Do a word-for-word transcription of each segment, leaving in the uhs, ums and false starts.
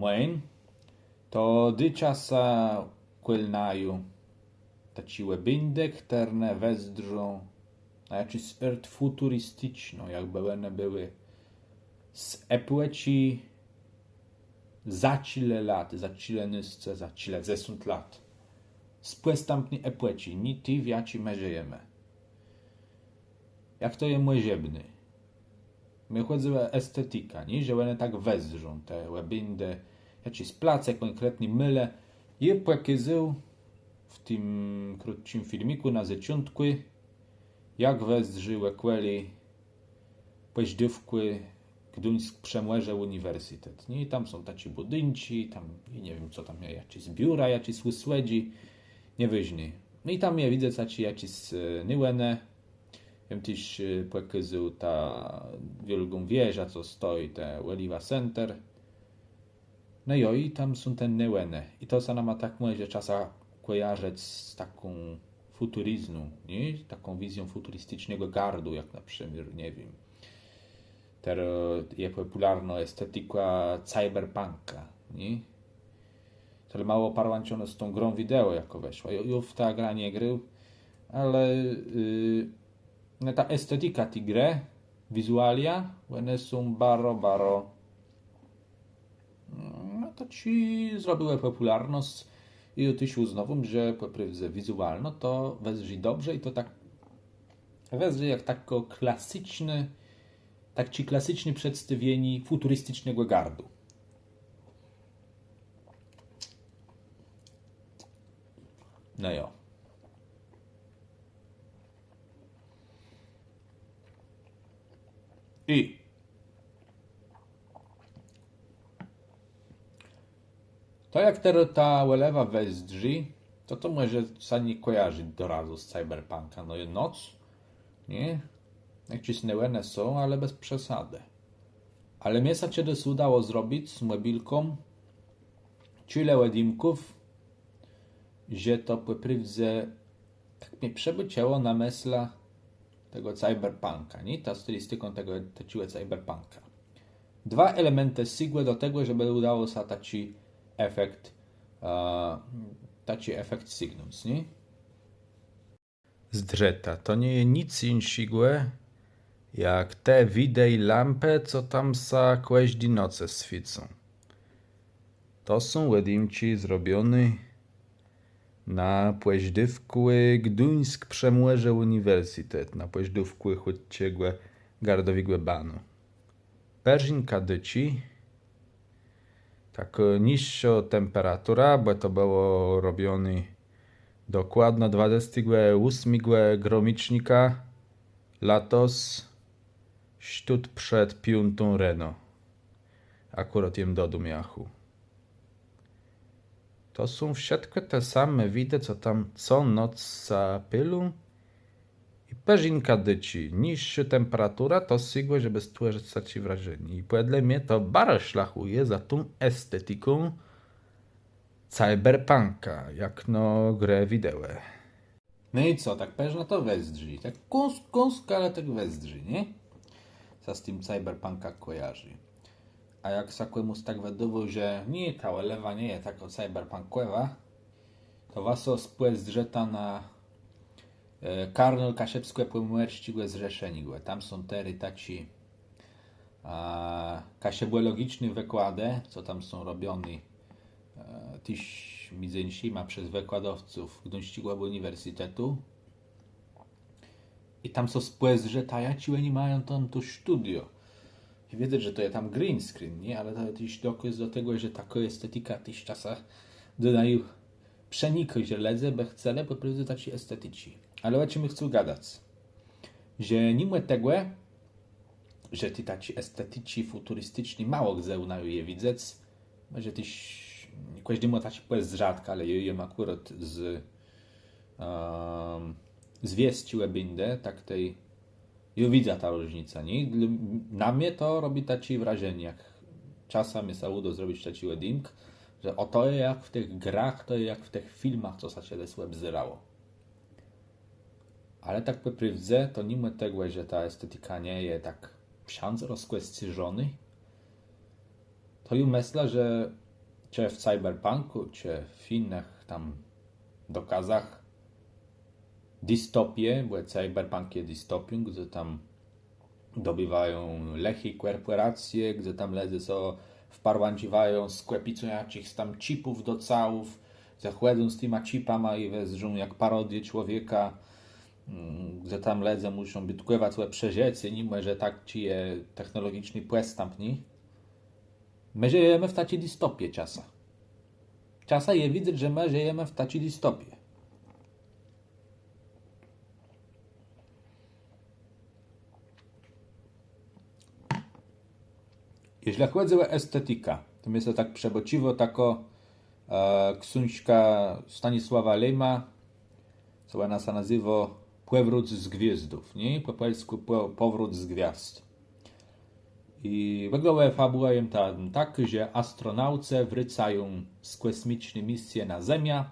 Òn, to dëchã sã kòl naju taczé òbéńdë, chtërne wëzdrzą na jaczis ôrt fùturisticzno, jakbë òne bëłë z epòczi za czile lat, za czile nôsce, za czile dzesąt lat. Z pòstãpny epòczi, nié ti, w jaczi më żëjemë. Jak to je mòżebné? Mie chòdzy ò estetikã, nié? Że òne tak wëzdrzą, te òbéńdë, jaczis place, kònkretné môle. Jô pòkôzôł w tim krótczim filmikù na zôczątkù, jak wëzdrzi òkòlé pòzdrzewkù Gduńsk Przëmòrzé Ùniwersytet. Nié? I tam są taczé bùdinczi, tam, i nie wiém, co tam je, jaczés biura, jaczés ùsłëdżi, nieważné. No i tam je widzec taczé jaczés, e, neònë. Jem téż, e, pòkôzôł tã wiôlgą wieżã, co stoji, te Oliwa Center. No jo, i tam są te neònë. I to sã nama tak mòże czasã kòjarzëc z taką fùturizną, nié? Taką wizją fùturisticznégò gardu, jak na przëmiôr, nie wiém, terô je pòpùlarnô estetika cyberpunka, nié? To je mało parłãczonô z tą grą wideò, jakô wëszła. Jô, jô w tã grã nie grôł, ale, y, no, ta estetika ti grë, wizualia, òne są baro, baro, mm, no, to ci zrobiłë pòpùlarnosc. I jô téż ùznôwóm, że pò prôwdze wizualno to wëzdrzi dobrze i to tak wëzdrzi jak takô klasycznô, taczé klasyczné przedstawienié fùturisticznégò gardu. No jo. I to, jak terô ta Òlëwa wëzdrzi, to, to mòże sã nie kòjarzi do razu z cyberpunka. No je noc, nié? Jaczés neònë są, ale bez przesadë. Ale mie sã czedës ùdało zrobic z mòbilką czile òdjimków, że to pò prôwdze tak mie przëbôczëło na mëslã tegò cyberpunka, nié? Ta stilistika tegò, taczégò cyberpunka. Dwa elementë sygłë do tegò, żebë ùdało sã taczi efekt, e, taczi efekt sygnąc, nié? Zdrzëta, to nie je nic jinszégò jak te widë i lampë, co tam sã kòżdi nocë swiécą. To są òdjimczi zrobioné na pòzdrzewkù Gduńsk Przëmòrzé Ùniwersytet, na pòzdrzewkù chùdczégò gardowégò banu. Përzinkã dëczi, tak, e, niższô temperatura, bò to bëło robioné dokładno dwadzestégò ósmégò gromicznika latos, sztót przed piątą reno. Akùrat jem do dóm jachôł. To są wszëtkò te same widë, co tam co noc sã pôlą. I përzinkã dëczi, niższô temperatura, to sygło, żebë stwòrzëc taczé wrażenié. I pòdle mie to baro szlachùje za tą estetiką cyberpunka, jak no grë wideò. No i co, tak pewno to wëzdrzi. Tak kąsk, kąsk, ale tak wëzdrzi, nié? Sã z tim cyberpunkã kòjarzi. A jak sã kòmùs tak wëdôwô, że nié, ta Òlëwa nie je takô cyberpunkòwô, to wa so spòzdrzëta na, e, karnôl Kaszëbskò-Pòmòrsczégò Zrzeszeniô. Tam są terô taczé, a, kaszëbòlogiczné wëkładë, co tam są robioné, e, téż midzë jinszima przez wëkładowców Gduńsczégò Ùniwersytetu. I tam so spòzdrzëta, jaczé òni mają tam to studio. I wiedzec, że to je tam green screen, nié? Ale to je téż dokôz do tegò, że takô estetika téż czasã do naju przenikô, że lëdze bë chcelë pò prôwdze taczi esteticzi. Ale ò czim chcã gadac? Że nimò tegò, że ti taczi esteticzi fùturisticzny mało gdze ù naju je widzec, mòże téż kòżdi mô taczi pòzdrzatk, ale jô jem akùrat z, em, z wiesczi òbéńdë, tak tej jô widzã tã różnicã, nié? Dl-, na mie to robi taczé wrażenié, jak czasã mie sã ùdô zrobic taczi òdjimk, że ò, to je jak w tëch grach, to je jak w tëch filmach, co sã czedës òbzérało. Ale tak pò prôwdze, to nimò tegò, że ta estetika nie je tak wszãdze rozkòscérzonô, to jô mëszlã, że czë w cyberpunkù, czë w jinëch tam dokôzach distopie, bò cyberpunk je distopią, gdze tam dobiwają lëché kòrpòracje, gdze tam lëdze so wparłãcziwają skòpicą jaczichs tam czipów do całów, gdze chòdzą z tima czipama i wëzdrzą jak parodie człowieka, mm, gdze tam lëdze mùszą bitkòwac ò przeżëcé, nimò że taczi je technologiczny pòstãp, nié? Më żëjemë w taczi distopie czasã. Czasã je widzec, że më żëjemë w taczi distopie. Jeżlë chòdzy ò estetikã, to mie sã tak przëbôcziło takô, e, ksążka Stanisława Lema, co òna sã nazéwô Pòwrót z gwiôzdów, nié? Pò pòlskù pò-, Powrót z gwiazd. I w ògóle fabùła je tam tak, że astronaucë wrôcają z kòsmiczny misje na Zemiã,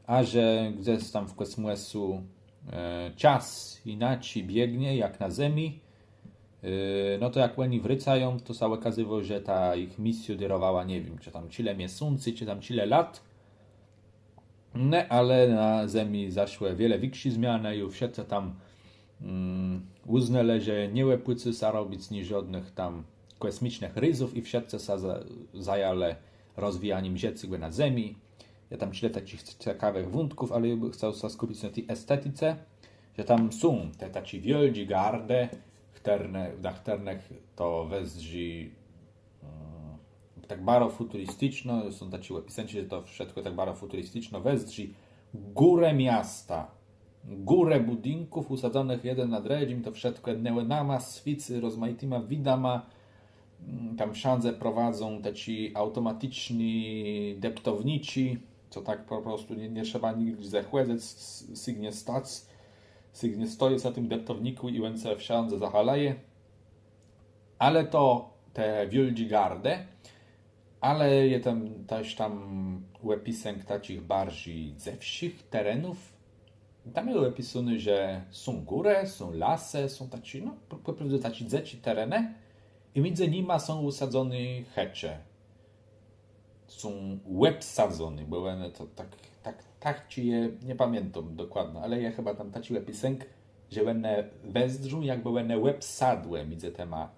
a że gdzes tam w kòsmòsu, e, czas jinaczi biegnie jak na Zemi, e, no to jak òni wrôcają, to sã òkazywô, że ta jich misjô dérowała, nie wiém, czë tam czile miesący, czë tam czile lat. Ne, ale na Zemi zaszłë wiele wikszé zmianë i wszëtcë tam, mm, ùznelë, że nie òpłôcy sã robic niżódnëch tam kòsmicznëch rézów i wszëtcë sã za-, zajãlë rozwijanim żëcégò na Zemi. Je tam czile taczich c-, cekawëch wątków, ale jô bë chcôł sã skùpic na ti estetice, że tam są te taczé wiôldżé gardë, chtërne, na chtërnëch to wëzdrzi mm, tak baro fùturisticzno, są taczé òpisënczi, że to wszëtkò tak baro fùturisticzno wëzdrzi. Górë miasta, górë bùdinków ùsadzonëch jeden na drëdżim, to wszëtkò neònama swiécy, rozmajitima widama. Mm, tam wszãdze prowadzą taczé aùtomaticzi deptowniczi, co tak pò prostu nie, nie trzeba nigdze chòdzëc, s-, sygnie stac, sygnie stojec na tim deptownikù i òn ce wszãdze zahalaje. Ale to te wiôldżé gardë, ale je tam téż tam òpisënk taczich barżi dzëwszich terenów. I tam je òpisóné, że są górë, są lasë, są taczé, no, pò, pò prôwdze taczé dzëczé terenë i midzë nima są ùsadzoné chëcze. Są òbsadzoné, bò òne to tak, tak, tak czë je, nie pamiãtóm dokładno, ale je chëba tam taczi òpisënk, że òne wëzdrzą, jakbë òne òbsadłë midzë tima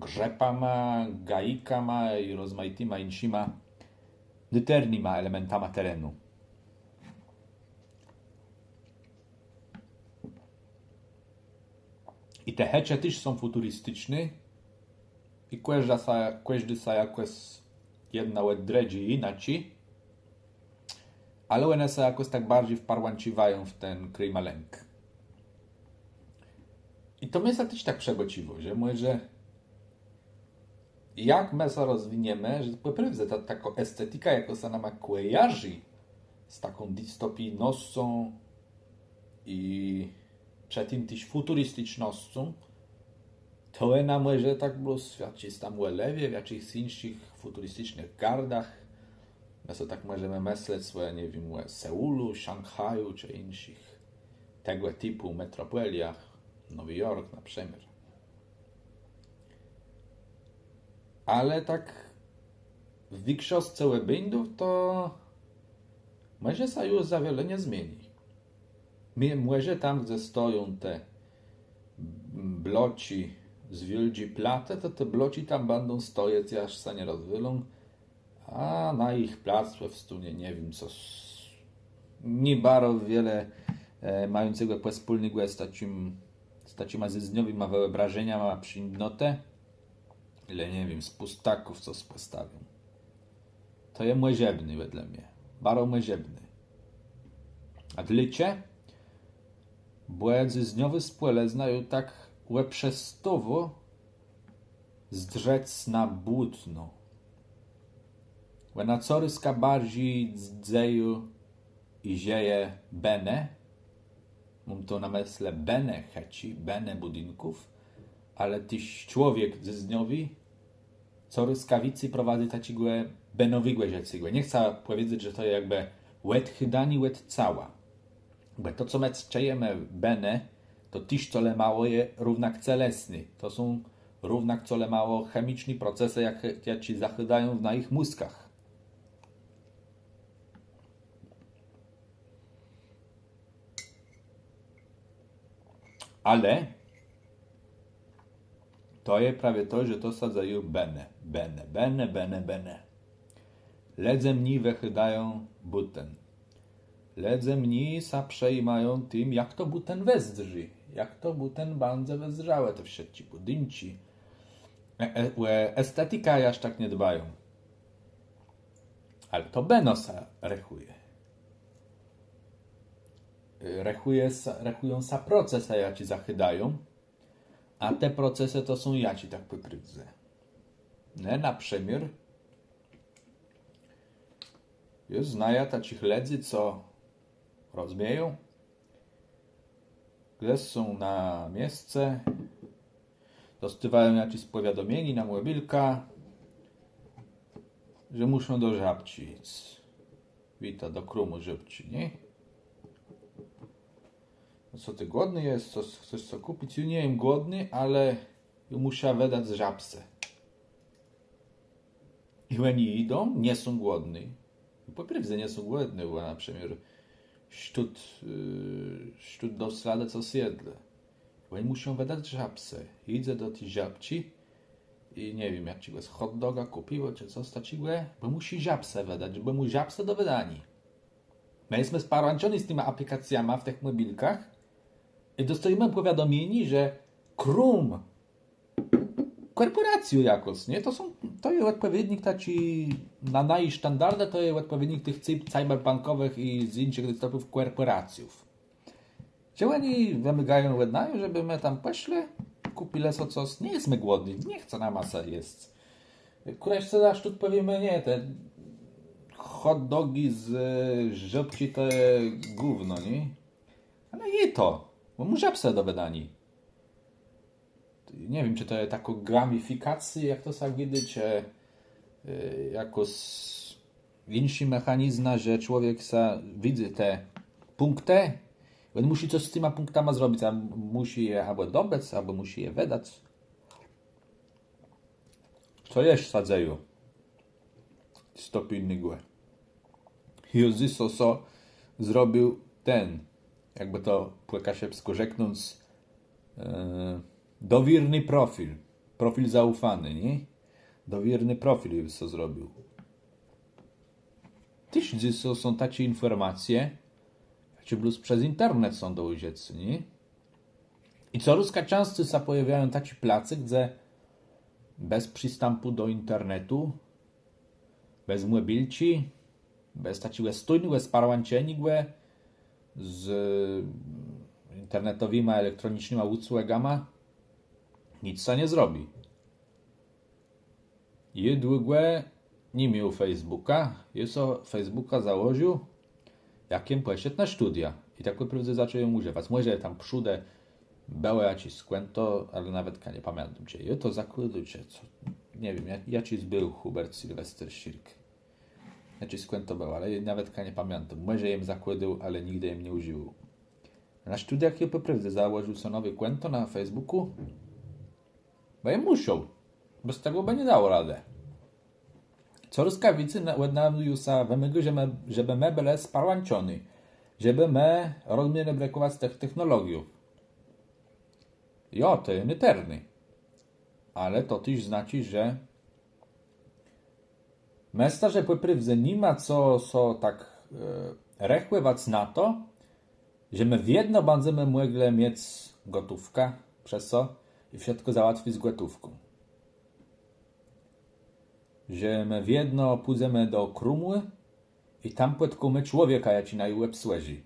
grzëpama, gajikama i rozmajitima jinszima nôtërnyma elementama terenu. I te chëcze téż są fùturisticzné. I kòżdô sã, kòżdô sã jakòs jedna òd drëdżi jinaczi. Ale òne sã jakòs tak barżi wparłãcziwają w ten krôjmalënk. I to mie sã téż tak przëbôcziło, że mòże jak më sã rozwiniemë, że pò prôwdze ta, takô estetika, jakô sã nama kòjarzi z taką distopijnoscą i przë tim téż fùturisticznoscą, to òna mòże tak blós swiadczëc tam ò Lëwie, w jaczichs jinszich fùturisticznëch gardach. Më so tak mòżemë mëslec ò, nie wiém, ò Seulu, Szanghaju czë jinszich tegò tipù metropòliach, Nowi Jork na przëmiôr. Ale tak w wikszoscë òbéńdów to mòże sã ju za wiele nie zmieni. Mie-, mòże tam, gdze stoją te bloczi z wiôldżi platë, to te bloczi tam bãdą stojec, jaż sã nie rozwôlą, a na jich plac pòwstónie, nie wiém, co s-, nié baro wiele, e, mającégò pòspólnégò z taczim, z taczima dzysdniowima wëòbrażeniama przińdnotë. Ile, nie wiém, z pùstaków, co s-, pòstawią. To je mòżebné wedle mie. Baro mòżebné. A dlôcze? Bò dzysdniowô spòlëzna ju tak òprzestôwô zdrzec na bùtno. Òna corôz barżi dz-, dzejô i żëje bënë, móm tu na mëslë bënë chëczi, bënë bùdinków, ale téż człowiek dzysdniowi corôz wicy prowadzy taczégò bënowégò żëcégò. Nie chcã pòwiedzec, że to je jakbë òdchôdanié òd cała. Bò to, co më czëjemë bënë, to téż colemało je równak celesné. To są równak colemało chemiczné procesë, jak-, jaczé zachôdają w najich mózgach. Ale to je prawie to, że to sã dzeje bënë, bënë, bënë, bënë, bënë. Lëdze mni wëchôdają bùten. Lëdze mni sã przejmają tim, jak to bùten wëzdrzi, jak to bùten bãdze wëzdrzałë, te wszëtczé bùdinczi. E, e, ò estetikã jaż tak nie dbają. Ale to bënë sã rechùje. E, rechùje sã, rechùją sã procesë, jaczé zachôdają, a te procesë to są jaczé tak pò prôwdze. Ne, na przëmiôr, jô znajã taczich lëdzy, co rozmieją, gdzes są na miesce, dostôwają jaczés pòwiadomienié na mòbilkã, że mùszą do Żabczi jic. Wita, do krómù Żabczi, nié? No co, të głodny jes, co, chcesz co kùpic? Jô nie jem głodny, ale jô mùszã wëdac żabsë. I òni jidą, nie są głodny. Pò prôwdze nie są głodny, bò na przëmiôr sztót, e, sztót do slôdë, co zjedlë. Òni mùszą wëdac żabsë. Jidze do ti Żabczi i nie wiém, jaczégòs hot doga kùpi, czë cos taczégò, bò mùszi żabsë wëdac, bò mù żabsë do wëdaniô. Më jesmë sparłãczony z tima aplikacjama w tëch mòbilkach i dostôwómë pòwiadomienié, że króm kòrpòracjô jakôs, nié? To są, to je òdpòwiednik taczi na naje sztandardë, to je òdpòwiednik tëch cy-, cyberpùnkòwëch i z jinszich dëstopów kòrpòracjów. Że òni wëmôgają òd naju, żebë më tam pòszlë, kùpilë so cos, nie jesmë głodny, nie chce nama sã jesc. Kùreszce za sztót pòwiémë, nié, te hot dogi z, e, Żabczi to je gówno, nié? Ale je to, bò mù żabsë do wëdaniô. Nie wiém, czë to je takô gamifikacjô, jak to sã gôdô, czë, e, jakôs jinszô mechanizma, że człowiek sã widzy te pùnktë, òn mùszi cos z tima pùnktama zrobic, a mùszi je abò dobëc, abò mùszi je wëdac. Co jesz sã dzeje? Stopniégò. Jô dzysô so zrobił ten, jakbë to pò kaszëbskù rzeknąc, e, dowiérny profil. Profil zaufany, nié? Dowiérny profil jô so zrobił. Téż dzysô są taczé infòrmacje, jaczé blós przez internet są do ùżëcô, nié? I corôz czãscy sã pòjôwiają taczé place, gdze bez przistãpù do internetu, bez mòbilczi, bez taczégò stójnégò sparłãczeniô z internetowima, elektronicznyma ùsłëgama nick sã nie zrobi. Jô długò ni miôł Facebooka, jô so Facebooka założił, jak jem pòszedł na sztudia. I tak pò prôwdze zaczął jem ùżëwac. Mòże tam przódë bëło jaczés kònto, ale nawetka nie pamiãtóm, czë jô to zakłôdôł, czë co. Nie wiém, jak, jaczis béł Hubert Sylwester Sirk. Jaczés kònto bëło, ale nawetka nie pamiãtóm. Mòże jem zakłôdôł, ale nigdë jem nie ùżiwôł. Na sztudiach jô pò prôwdze założił so nowé kònto na Facebooku. Bò jem mùszôł. Bez tegò bë nie dało radë. Corôz wicy na-, òd naju sã wëmôgô, żebë më, żebë më bëlë sparłãczony, żebë më rozmielë brëkòwac tëch technologiów. Jo, to je nôtërné. Ale to téż znaczi, że mëszlã, że pò prôwdze ni ma co so tak, e, rechòwac na to, że më wiedno bãdzemë mòglë miec gòtówkã przë so i wszëtkò załatwic gòtówką. Że më wiedno pùdzemë do krómù i tam pòtkómë człowieka, jaczi naju òbsłëżi.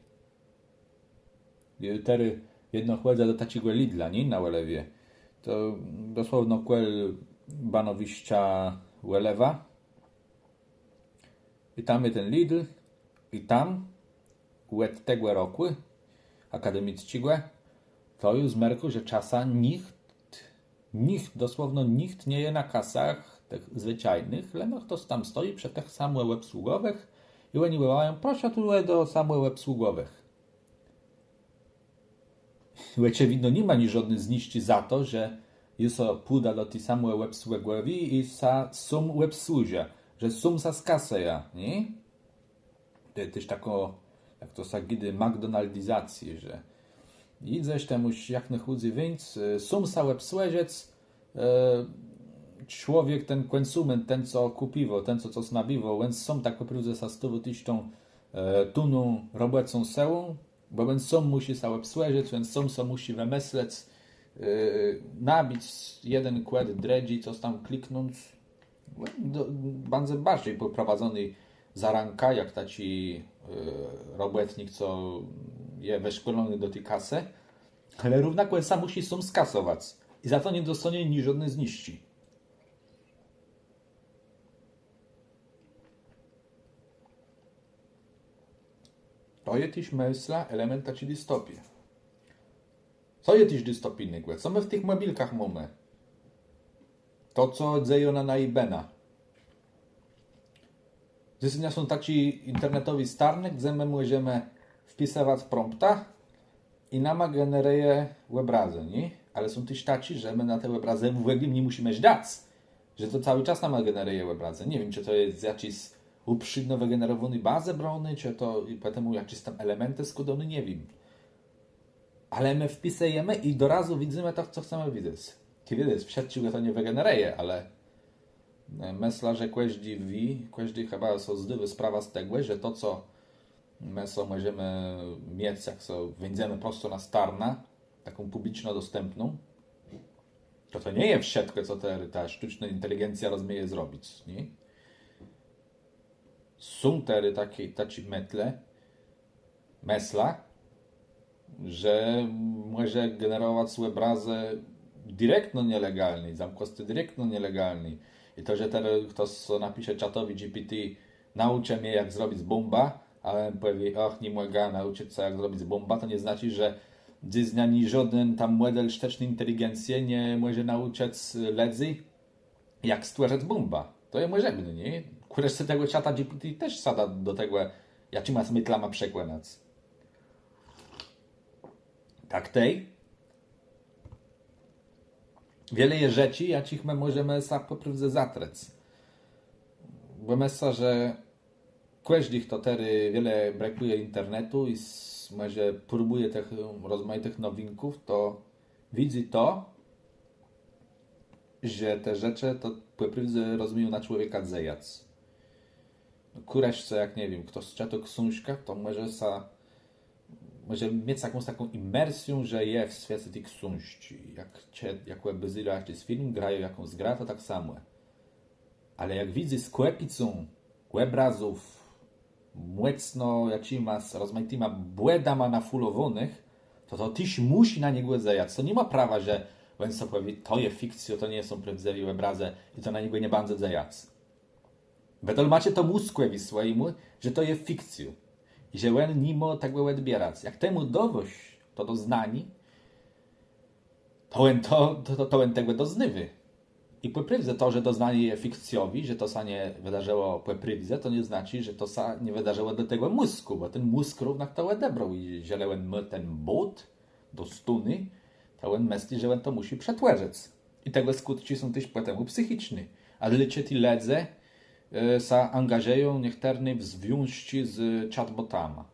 Jô terô wiedno chòdzã do taczégò Lidla, nié? Na Òlëwie. To dosłowno kòl banowiszcza Òlëwa. I tam je ten Lidl, i tam òd tegò rokù akademicczégò to jô zmerkôł, że czasã nicht, nicht, dosłowno nicht nie je na kasach tëch zwëczajnëch, leno chtos tam stoji przë tëch samòòbsługòwëch i òni wòłają: „Proszã tu do samòòbsługòwëch”. Òczëwidno ni ma niżódny zniżczi za to, że jô so pùdã do ti samòòbsługòwi i sã sóm òbsłëżã, że sóm sã skasëjã, nié? To je téż takô, jak to sã gôdô, mcdonaldizacjô, że Jidzesz tam mùszisz jak nôchùdzy wińc, e, sóm sã òbsłëżëc, e, człowiek, ten kònsument, ten, co kùpiwô, ten, co cos nabiwô, òn sóm tak pò prôwdze sã stôwô téż tą, e, tóną robòcą sëłą, bò òn sóm mùszi sã òbsłëżëc, òn sóm sã mùszi wëmëslec, e, nabic jeden kòd, drëdżi, cos tam kliknąc. Do, bãdze barżi pòprowadzony za rãkã, jak taczi, e, robòtnik, co je wëszkòlony do ti kasë, ale równak òn sóm mùszi sóm skasowac i za to nie dostónie niżódny zniżczi. To je téż, mëszlã, element taczi distopie. Co je téż distopijnégò? Co më w tëch mòbilkach mómë? To, co dzeje na naji bëna. Dzysdnia są taczi internetowé starnë, dze më mòżemë wpisëwac prompta i nama generëje òbrazë, nié? Ale są téż taczi, że më na te òbrazë w ògóle nie mùszimë żdac, że to całi czas nama generëje òbrazë. Nie wiém, czë to je jaczis ùprzédno wëgenerowóny baz òbróny, czë to i pòtemù jaczis tam elementë skłôdóné, nie wiém. Ale më wpisëjemë i dorazu widzymë to, co chcemë widzec. Czë wiedzec, wszëtczégò to nie wëgenerëje, ale, e, mëszlã, że kòżdi wié, kòżdi chëba so zdôwô sprawã z tegò, że to, co më so mòżemë miec, jak so wéńdzemë prosto na starnã, taką pùbliczno dostãpną, to to nie je wszëtkò, co te, ta sztëcznô inteligencjô rozmieje zrobic, nié? Są terô taczé, taczé metle, mëszlã, że mòże generowac òbrazë direktno nielegalné, zamkłoscë direktno nielegalné. I to, że terô chtos napisze czatowi G P T, „Naùczë mie, jak zrobic bómbã”, a òn pòwié, „Och, ni mògã naùczëc cã, jak zrobic bómbã”, to nie znaczi, że dzysdnia niżóden tam mòdel sztëczny inteligencje nie mòże naùczëc lëdzy, jak stwòrzëc bómbã. To je mòżebné, nié? Kùreszce tegò czata G P T téż sã dô do tegò jaczimas metlama przekònac. Tak tej. Wiele je rzeczi, jaczich më mòżemë sã pò prôwdze zatrëc. Bò mëszlã, że kòżdi, chto terô wiele brëkùje internetu i s-, mòże próbùje tëch rozmajitëch nowinków, to widzy to, że te rzeczë to pò prôwdze rozmieją na człowieka dzejac. Kùreszce, jak nie wiém, chto czëtô ksążkã, to mòże sã, mòże miec jakąs taką imersjã, że je w swiece ti ksążczi. Jak czë, jak òbzérô jaczis film, grają jakąs grã, to tak samò. Ale jak widzy skòpicã òbrazów, mòcno jaczimas rozmajitima błãdama nafùlowónëch, to to téż mùszi na niegò dzejac. To ni ma prawa, że òn so pòwié, „To je fikcjô, to nie są prôwdzëwé òbrazë” i to na niegò nie bãdze dzejac. Wëtłómaczë to mózgòwi swòjémù, że to je fikcjô i że òn ni mô tegò òdbierac. Jak temù dôwôsz to doznanié, to òn to, to, to, to òn tegò doznôwô. I pò prôwdze to, że doznanié je fikcjowé, że to sã nie wëdarzëło pò prôwdze, to nie znaczi, że to sã nie wëdarzëło dlô tegò mózgù, bò ten mózg równak to òdebrôł i że òn mô ten bód dostóny, to òn mësli, że òn to mùszi przetwòrzëc. I tegò skùtczi są téż pòtemù psychiczné. A dlôcze ti lëdze, e, sã angażëją niechtërny w związczi z chatbotama?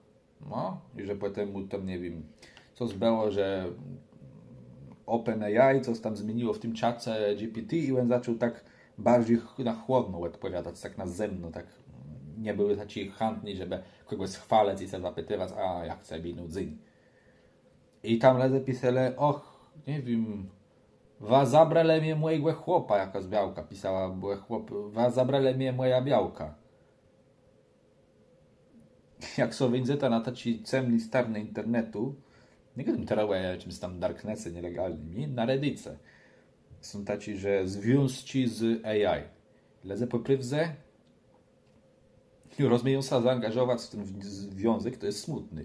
No, i że pòtemù tam, nie wiém, cos bëło, że OpenAI cos tam zmieniło w tim czace G P T i òn zaczął tak barżi ch-, na chłodno òdpòwiadac, tak na zëmno, tak nie béł taczi chãtny, żebë kògòs chwalëc i sã zapitiwac, a jak cebie minął dzéń. I tam lëdze piselë, „Och, nie wiém, wa zabrelë mie mòjégò chłopa”, jakôs białka pisała, „bò chłop, wa zabrelë mie mòjã białkã”. Jak so wéńdzeta na taczé cemné starnë internetu, nie gôdóm terô ò jaczims tam darknece nielegalnym, nié? Na Reddice są taczé, że związczi z A I. Lëdze pò prôwdze rozmieją sã zaangażowac w ten w-, związk, to je smùtné.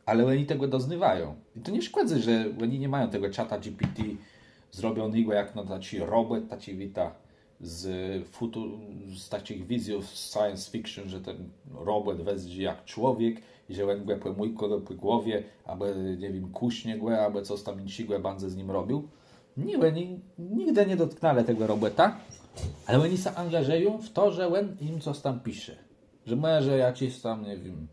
Ale òni tegò doznôwają. I to nie szkòdzy, że òni ni mają tegò czata G P T zrobionégò jak, no, taczi robòt, taczi, wiéta, z fùtu-, z taczich wizjów science fiction, że ten robòt wëzdrzi jak człowiek i że òn gò pòmùjkô pò głowie, abò, nie wiém, kùsnie gò, abò cos tam jinszégò bãdze z nim robił. Nié, òni nigdë nie dotknãlë tegò robòta, ale òni sã angażëją w to, że òn jim cos tam pisze. Że mòże jaczis tam, nie wiém,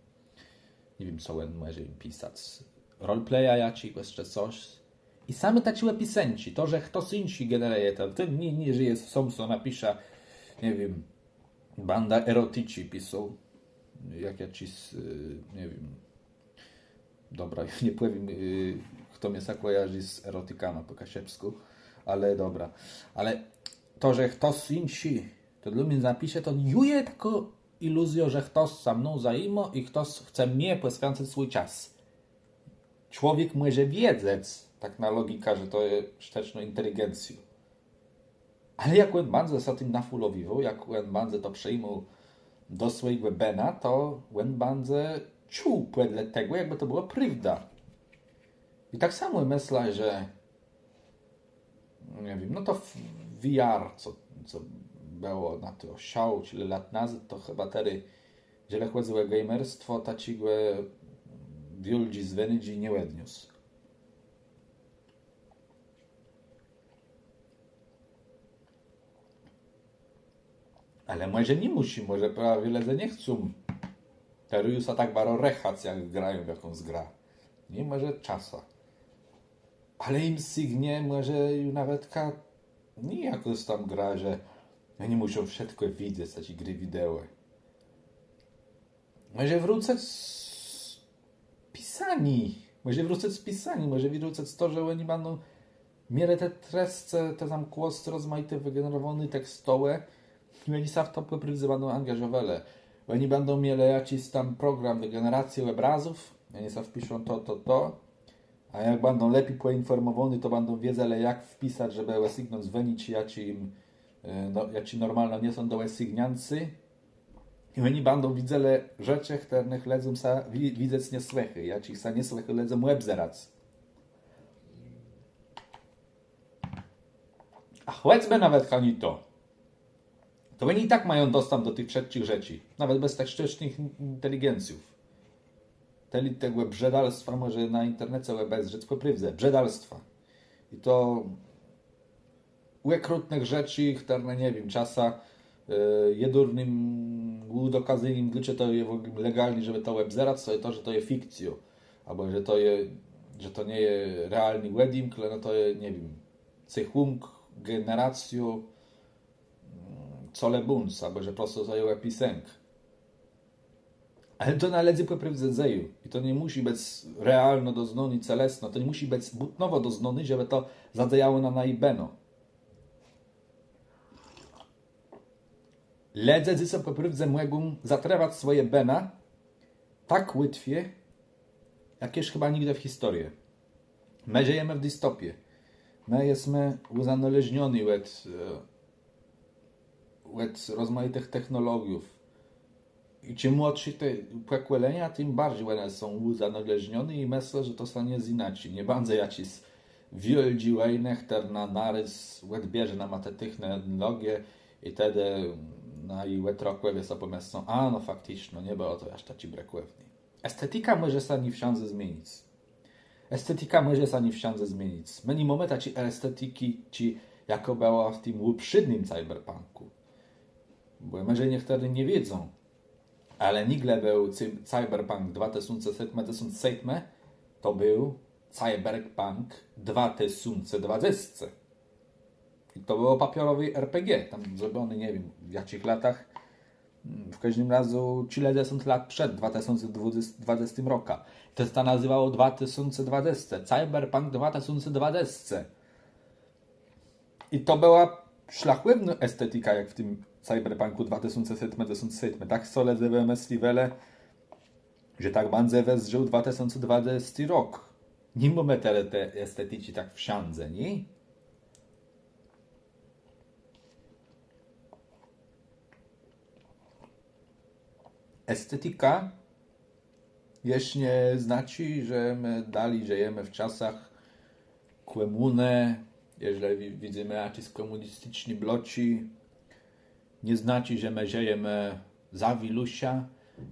nie wiém, co òn mòże jim pisac. roleplaya jaczégòs czë cos. I same taczé òpisënczi, to, że chtos jinszi generëje tam, ten nié, nié, że je sóm, co napisze, nie wiém, banda eroticzi pisôł, jak jaczis, y, nie wiém, dobra, nie pòwiém, y, chto mie sã kòjarzi z erotikama pò kaszëbskù, ale dobra. Ale to, że chtos jinszi to dlô mie napisze, to ju je takô iluzjô, że chtos sã mną zajimô i chtos chce mie pòswiãcëc swój czas. Człowiek mòże wiedzec, tak na logikã, że to je sztëcznô inteligencjô. Ale jak òn bãdze sã tim nafùlowiwôł, jak òn bãdze to przëjimôł do swòjégò bëna, to òn bãdze czuł pòdle tegò, jakbë to bëła prôwda. I tak samò mëszlã, że nie wiém, no to w-, V R, co, co bëło na to szał czile lat nazôd, to chëba terô, jeżlë chòdzy ò gamerstwò, taczégò wiôldżégò zwënédżi nie òdniósł. Ale mòże nie mùszi, mòże prawie lëdze nie chcą terô ju sã tak baro rëchac, jak grają w jakąs grã. Nié, mòże czasã. Ale jim sygnie, mòże ju nawetka nié jakôs tam gra, że òni mùszą wszëtkò widzec, taczé grë wideò. Mòże wrócëc pisanié, mòże wrócëc pisanié, mòże wrócëc to, że òni bãdą mielë te tresce, te zamkłoscë rozmajité wëgenerowóné tekstowé, i òni sã w to pò prôwdze bãdą angażowelë. Òni bãdą mielë jaczis tam program do generacje òbrazów, òni sã wpiszą to, to, to. A jak bãdą lepi pòinfòrmòwóny, to bãdą wiedzelë, jak wpisac, żebë òsygnąc wëniczi, jaczé jim, e, no, jaczé normalno nie są do òsygniãcô. I òni bãdą widzelë rzeczë, chtërnëch lëdzóm sã wi-, widzec nie słëchô, jaczich sã nie słëchô lëdzóm òbzerac. A chòcbë nawet ani to. To òni i tak mają dostãp do tëch wszëtczich rzeczi, nawet bez tëch sztëcznëch inteligencjów. Tëli tegò brzëdalstwa mòże na internece òbezdrzec, pò prôwdze, brzëdalstwa. I to òkrutnëch rzeczi, chtërne, nie wiém, czasã, e, jedurnym ùdokazënim, dlôcze to je w ògóle legalné, żebë to òbzerac, to je to, że to je fikcjô. Abò że to je, że to nie je realny òdjimk, le no to je, nie wiém, céchùnk, generacjô, mm, co le bądz, abò że prosto to je òpisënk. Ale to na lëdzy pò prôwdze dzejô. I to nie mùszi bëc realno doznóné, celesno. To nie mùszi bëc bùtnowò doznóné, żebë to zadzejało na naje bëno. Lëdze dzysô pò prôwdze mògą zatrëwac swòje bëna tak łatwie, jak jesz chëba nigdë w historie. Më żëjemë w distopie. Më jesmë ùzależniony òd, e, òd rozmajitëch technologiów. I czim młodszé te pòkòlenia, tim barżi òne są ùzależnioné i mëszlã, że to sã nie zinaczi. Nie bãdze jaczis wiôldżi wòjnë, chtërna narôz òdbierze nama te technologie i tedë naji òtrokòwie so pòmëszlą: a no fakticzno, nie bëło to jaż taczé brëkòwné. Estetika mòże sã nie wszãdze zmienic. Estetika mòże sã nie wszãdze zmienic. Më ni mómë taczi esteticzi, jakô bëła w tim pòprzédnym cyberpunkù. Bò mòże niechtërny nie wiedzą, ale nigle béł cy-, Cyberpunk dwa tësące sétmëdzesąt sétmë, to béł Cyberpunk dwa tësące dwadzesce. I to bëło papiorowé R P G, tam zrobioné, nie wiém, w jaczich latach, mm, w kòżdim razu czile dzesąt lat przed dwa tësące dwadzestim rokã. To sã nazéwało dwa tësące dwadzesce, Cyberpunk dwa tësące dwadzesce. I to bëła szlachòwnô estetika, jak w tim Cyberpunkù dwa tësące sétmëdzesąt sétmë. Tak so lëdze wëmësliwelë, że tak bãdze wëzdrzôł dwa tësące dwadzesti rok. Ni mómë terô te esteticzi tak wszãdze, nié? Estetika jesz nie znaczi, że më dali żëjemë w czasach kòmùnë, jeżlë wi-, widzymë jaczis kòmùnisticzny bloczi, nie znaczi, że më żëjemë za Wilusza,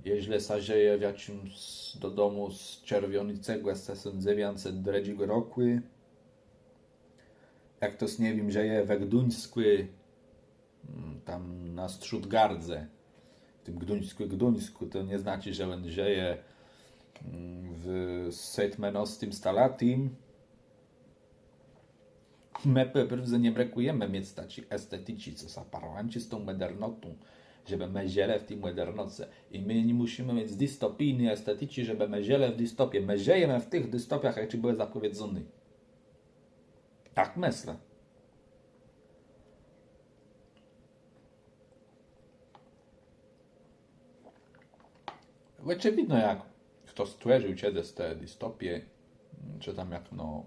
jeżlë sã żëje w jaczims do-, domù z czerwioną cegłą z tësąc dzewiãcset drëdżégò rokù. Jak chtos, nie wiém, żëje we Gduńskù, mm, tam na Strzódgardze, w tim Gduńskù, Gduńskù, to nie znaczi, że òn żëje W sétmënôstim stalatim më pò prôwdze nie brëkùjemë miec taczi esteticzi, co sã parłãczi z tą mòdernotą, żebë më żëlë w ti mòdernoce. I më nie mùszimë miec distopijny esteticzi, żebë më żëlë w distopie. Më żëjemë w tëch distopiach, jaczé bëłë zapòwiedzoné. Tak mëszlã. Òczëwidno, jak chto stwòrził czedës te distopie, czë tam jak, no,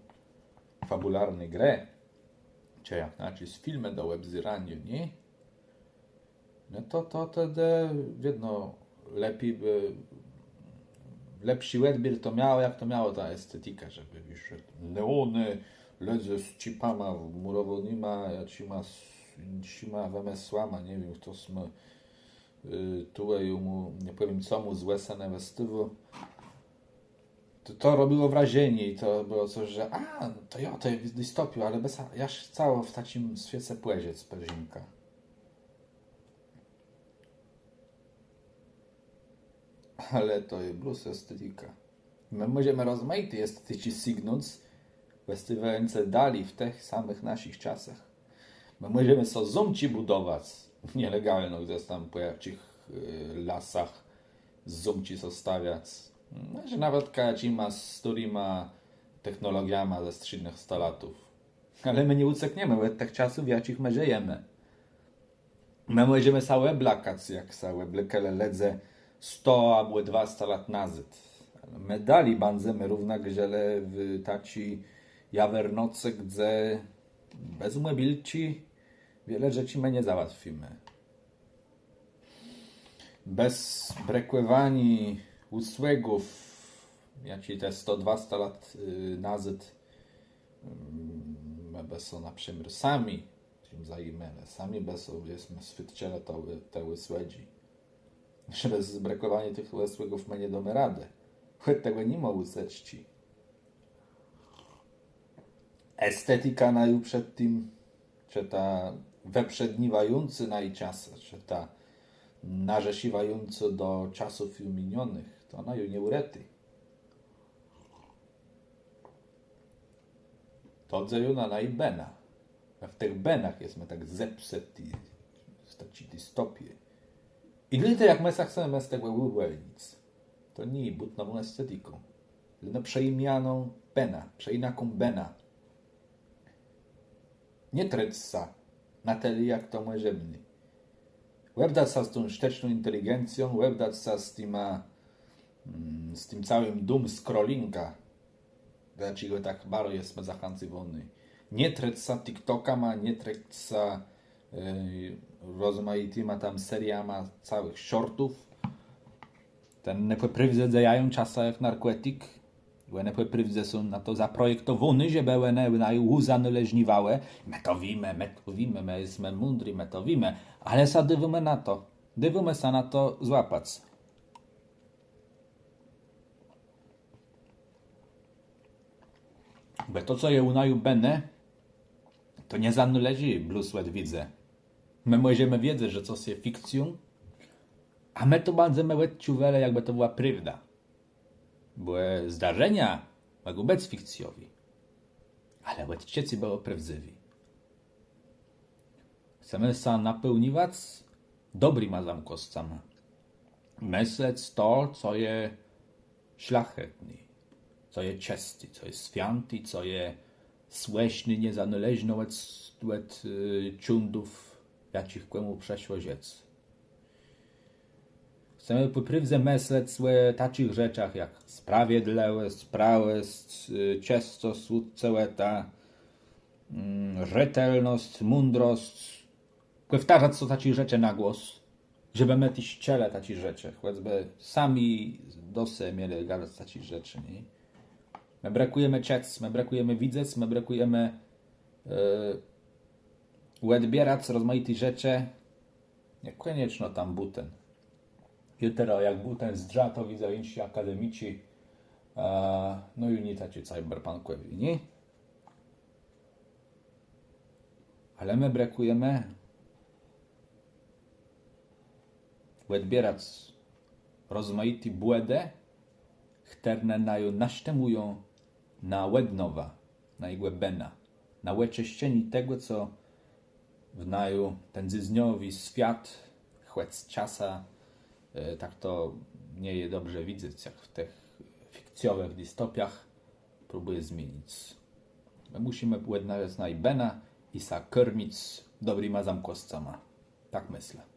fabùlarné grë, czë jak, znaczi, filmë do òbzéraniô, nié? No to, to tedë wiedno lepi bë, lepszi òdbiér to miało, jak to miało ta estetika, żebë, wiész, neónë, lëdze z czipama wmùrowónyma, jaczima s-, jinszima wëmësłama, nie wiém, chto smë, y, tu, e, ju mù, nie pòwiém, co mù z łësënë wëstôwô. To, to robiło wrażenié i to bëło cos, że a, to jo, to je distopiô, ale bez, jô chcôł w taczim swiece pòżëc përzinkã. Ale to je blós estetika. Më mòżemë rozmajité esteticzi sygnąc, wëstôwiającë dali w tëch samëch naszich czasach. Më mòżemë so zómczi bùdowac nielegalno, gdzes tam pò jaczich, e, lasach zómczi so stawiac. Mòże nawetka jaczima stôrima technologiama ze strzédnëch stalatów. Ale më nie ùcekniemë òd tëch czasów, w jaczich më żëjemë. Më mòżemë sã òblakac, jak sã òblekôlë lëdze sto abò dwasta lat nazôd. Ale më dali bãdzemë równak żëlë w taczi jawernoce, gdze bez mòbilczi wiele rzeczi më nie załatwimë. Bez brëkòwaniô ùsłëgów, jaczé te sto dwasta lat, y, nazôd, mm, më bë so na przëmiôr sami czim zajimelë. Sami bë so, jesmë swiôdczëlë to, te ùsłëdżi. Że bez brëkòwaniô tëch ùsłëgów më nie dómë radë. Chòc tegò ni ma ùcec. Estetika naju przed tim, czë ta wëprzedniwającô naje czasë, czë ta narzesziwającô do czasów ju miniónëch, to naju nie ùreti. To dzejô na naji bëna. A w tëch bënach jesmë tak zepsëti, w taczi distopie. I dlôte, jak më sã chcemë z tegò wëwòlnic, to nié bùtnową estetiką, leno przejinakòwóną bëną, przejinakòwóną bëną. Nie trëc sã na tëli, jak to mòżemë. Òbdac sã z tą sztëczną inteligencją, òbdac sã z tima, mm, z tim całim doom scrollinga, dlôte tak baro jesmë zachãcywóny. Nie trëc sã TikTokama, nie trëc sã, e, rozmajitima tam seriama całëch shortów. Te ne pò prôwdze dzejają czasã jak narkòtik. Òne pò prôwdze są na to zaprojektowóné, żebë òne naju ùzanôleżniwałë. Më to wiémë, më to wiémë, më jesmë mądri, më to wiémë. Ale sã dôwómë na to. Dôwómë sã na to złapac. Bò to, co je ù naju bënë, to nie zanôleżi blós òd wiédzë. Më mòżemë wiedzec, że cos je fikcją, a më to bãdzemë òdczuwelë, jakbë to bëła prôwda. Bò zdarzenia mògą bëc fikcjowé, ale òdczëcé bëłë prôwdzëwé. Chcemë sã napełniwac dobrima zamkłoscama. Mëslec to, co je szlachetné, co je czësté, co je swiãté, co je słëszné, niezanôleżno òd, òd, e, cządów, jaczich kòmù przëszło żëc. Chcemë pò prôwdze mëslec ò taczich rzeczach jak sprawiedlëwòsc, prawòsc, e, czëstosc, ùtcëwòta, mm, rzetelnosc, mądrosc. Pòwtarzac so taczé rzeczë na głos, żebë më téż czëlë taczé rzeczë, chòcbë sami do se mielë gadac taczé rzeczë, nié? Më brëkùjemë czëc, më brëkùjemë widzec, më brëkùjemë, e, òdbierac rozmajité rzeczë, niekònieczno tam bùten. Jô terô jak bùten zdrzã, to widzã jinszi akademicë, e, no i nié taczi cyberpunkòwi, nié? Ale më brëkùjemë òdbierac rozmajité błãdë, chtërne naju nasztëmùją na òdnowã, na jegò bëna, na òczëszczenié tegò, co w naju ten dzysdniowi swiat, chòc czasã tak to nie je dobrze widzec, jak w tëch fikcjowëch distopiach, próbùje zmienic. Më mùszimë òdnawiac naju bëna i sã kôrmic dobrima zamkłoscama. Tak mëszlã.